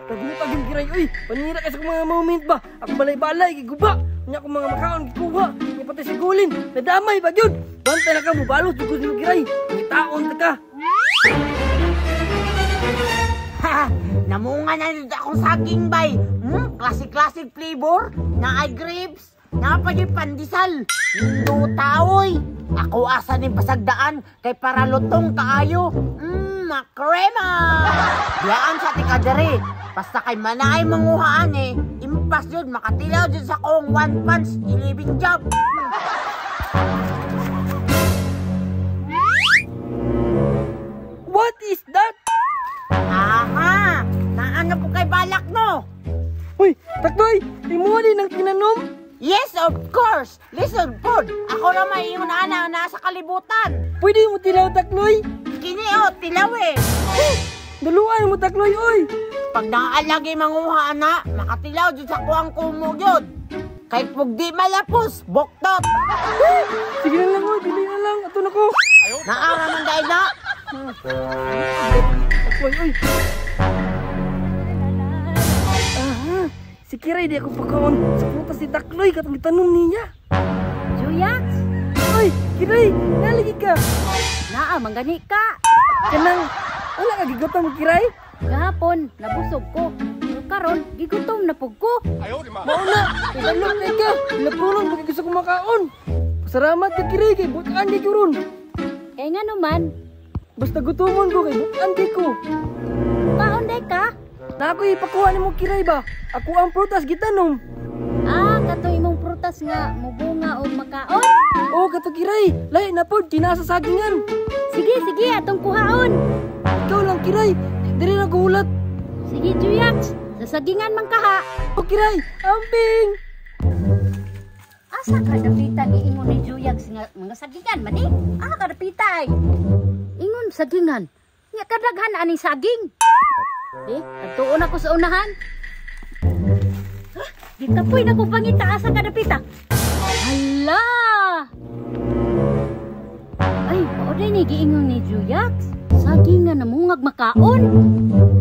Kagutag yung Kiray, uy. Panira kasi kong mga moment ba. Ako balay-balay, giguba. Nya akong mga makaon, gikuha. Nya pati si Gulin. Nadamay ba yun? Bantay na ka, mubalot, jugod mo Kiray. Ngitaon ta ka. Ha! Namunga na nito akong saging bay. Classic-classic flavor. Naay grapes. Napag yung pandesal. Ninduta, oy. Ako asa ning pasagdaan kay para lutong kaayo. Makrema. Diyaan sa tikadere. Basta kay manaay manguhaan eh. Impas yun, makatilaw dyan sa kong one punch, 11 job. What is that? Aha! Naano po kay balak no? Uy, Takloy, imuha din ang tinanom. Yes, of course! Listen, pod! Ako na may ingon ana nasa kalibutan. Pwede mo tilaw, Takloy. Kini oh, tilaw eh. Daluan mo, Takloy, oy. Pag naalagay manguha ana, makatilaw dyan sa kuwang kumo yun. Kahit pag di malapos, buktot. Sige na lang, oy, dili na lang. Ato na ko. Naara man dahil na. Takloy, oy. Aha, si Kiray di ako pagkaon sa prutas ni Takloy katong gitanom niya. Juyax, Oy, Kiray, nalagi ka. naa manggani ka. Kanang, wala ka gigutom, Kiray? Gahapon nabusog ko. Pero karon gigutom na pug ko. Mao na, ibalok na ka. Lapulong, bakit gusto ko makaon. Pasalamat ka, Kiray, kay butaan di ko ron. Kay nga naman, Basta gutomon ko, kay butaan di ko. kaon day ka. Na ako ipakuha nimo Kiray ba? Ako ang prutas gitanom. Ah, kato imong prutas nga mubunga og makaon. Oo, kato Kiray, lahi na pod, kinasa sagingan. Sige, sige, atong kuhaon. Ikaw lang, Kiray, dili na gulat. Sige, Juyax, sa sagingan man kaha. O Kiray, amping! Asa ka dapita giingon ni Juyax nga mga sagingan man eh? Asa ka dapita ay? Ingon sagingan. Nya kadaghan ani saging. Eh, adtuon ako sa unahan. Huh? Gikapoy na ko pangita asa ka dapita. Hala! Ay, mao day ni giingon ni Juyax. Saging nga namungag makaon.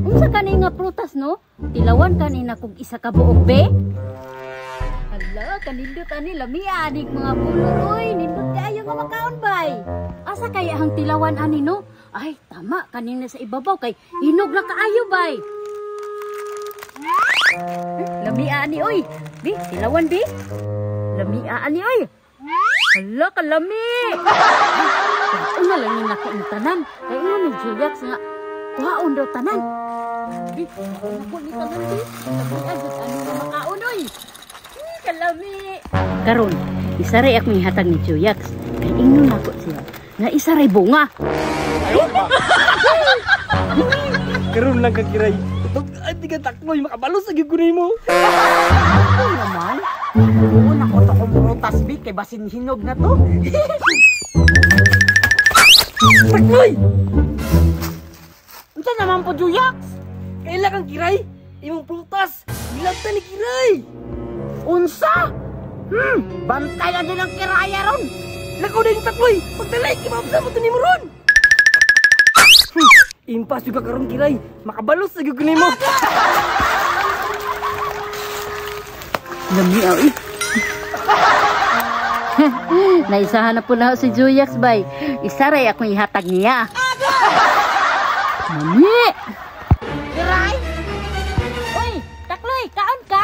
Unsa kani nga prutas no? Tilawan kani na kog isa ka buok be. Hala, kanindot ani lami anig mga kulor oy, nindot kaayo nga makaon bay. Asa kaya ang tilawan ani no? Ay, tama kanina sa ibabaw kay hinog na kaayo bay. Lami ani oy. Bi, tilawan bi. Lami ani oy. Hala, kalami. Una lang ni nako ang tanan. Kay ingon ni Juliax nga kuhaon daw tanan. Bi, nako ni tanan bi. Lami agad ani nga makaon oy. Kalami. Karon, isaray akong ihatag ni Juyax. Kay ingnon nako siya nga isaray bunga. Karon lang ka, Kiray. Ay, di ka Takloy, makabalos sa gyud ko nimo. Ako naman. Oo, nako to kong prutas bi, kay basin hinog na to. Takloy! Unsa naman po, Juyax? Kaila kang Kiray? Imong prutas, gilabtan ni Kiray. Unsa? Bantay lang din ang kiraya ron. Lakaw na yung Takloy, pagdalay, kimabsa mo to nimo ron. Impas juga karon Kiray, makabalos sa gyud ko nimo. Lami oy. Naisahan na po na si Juyax bay. Isaray akong ihatag niya. Mami! Kiray? Uy, Takloy, kaon ka?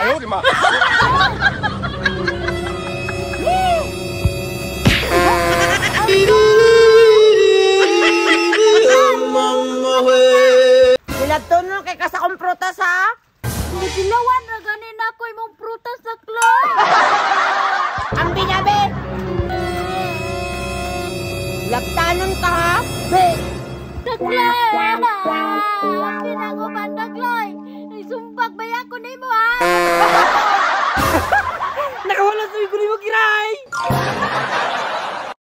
Dilabton mo kay kasa kong prutas ha? Gitilawan ra gani nako imong prutas Takloy. Ang binabi! Laptanon ka ha? Be! Takloy!